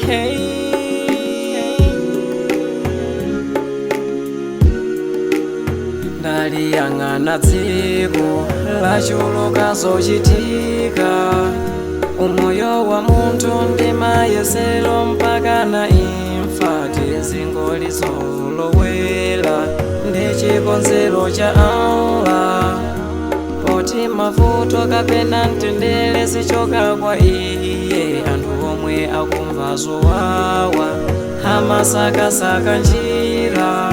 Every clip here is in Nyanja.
Hey, ndaliyang'ana dziko lachuluka zochitika, umoyo wa munthu ndi mayesero mpaka na imfa, tizingolizolowela ndi chikonzero cha Allah, poti mavuto kapena mtendere zichoka kwa iye. Anthu omwe akumva zowawa amasakasaka njira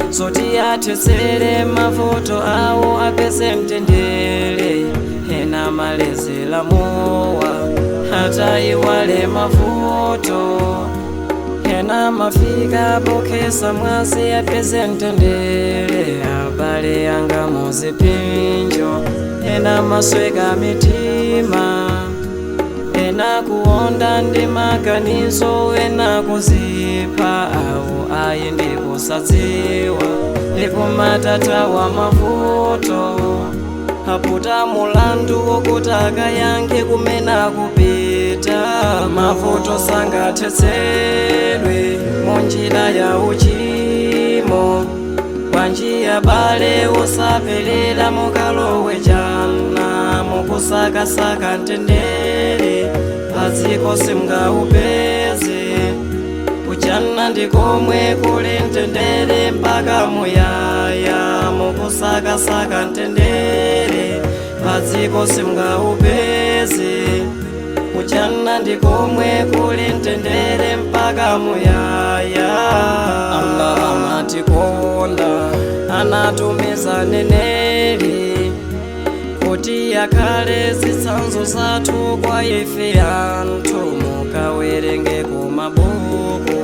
zoti athetsere mavuto awo apeze mtendere. Ena malezera mowa atayiwale mavuto, ena mafika pokhetsa mwazi apeze mtendere. Abale anga muzipinjo, ena masweka mitima, ena kuonda ndi maganizo, ena kuzipha awo ayi ndi kusadziwa ndikumatatawa mavuto aputa mulandu wokuti akayankhe kumene akupita. Mavuto sangathetsedwe munjira ya uchimo, bwanji abale osapelera mukalowe jana, mukusakasaka mtendere padziko simungaupeze. Kujana ndikomwe kuli mtendere mpaka muyaya, mukusakasaka mtendere padziko simungaupeze. Kujana ndikomwe kuli mtendere mpaka muyaya. Allah amatikonda, anatumiza neneri kuti akhale zitsanzo zathu kwa ife anthu. Mukawerenge kumabuku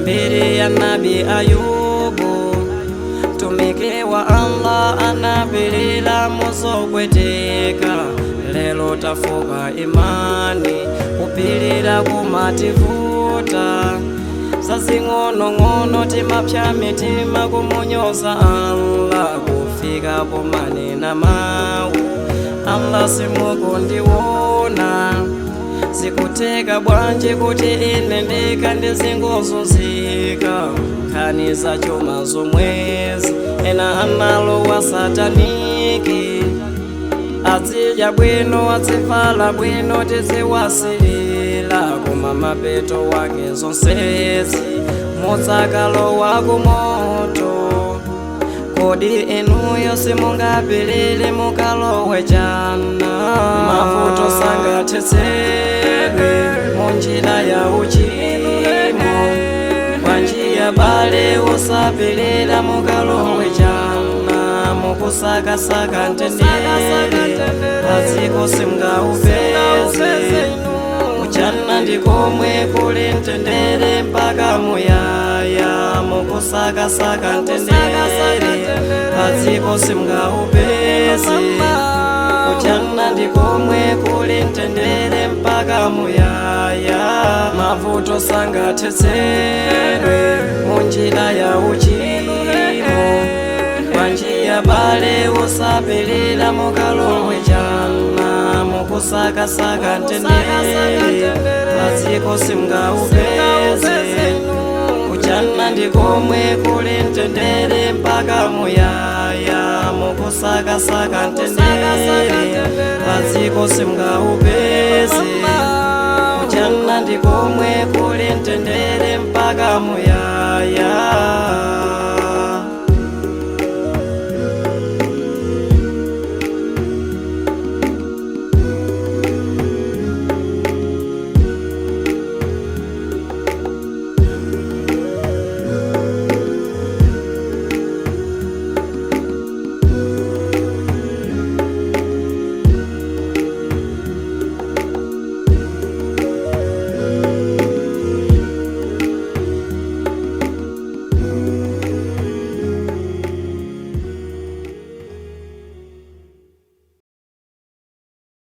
mbiri ya Nabi Ayubu, mtumiki wa Allah, anapilira muzopweteka. Lero tafoka imani, kupilira kumativuta, zazing'onong'ono timapsya mitima kumunyoza Allah, kufika pomanena mawu Allah simukundiona, zikuteka bwanji kuti ine ndekha ndizingozunzika. Nkhani za chuma zomwezi, ena analowa satanic, azidya bwino azivala bwino tiziwasilira, koma mapeto wake zonsezi mudzakalowa kumoto. Kodi inuyo simungapilire mukalowe jana? Mavuto sangathetsedwe munjira ya uchimo, bwanji abale osapilira mukalowe jana, mukusakasaka mtendere padziko simungaupeze. Kujana ndikomwe kuli mtendere mpaka muyaya, mukusakasaka mtendere padziko simungaupeze. Kujana ndikomwe kuli mtendere mpaka muyaya. Mavuto sangathetsedwe munjira ya uchimo, bwanji abale osapilira mukalowe jana, mukusakasaka mtendere padziko simungaupeze. Kujana ndikomwe kuli mtendere mpaka muyaya, mukusakasaka mtendere padziko simungaupe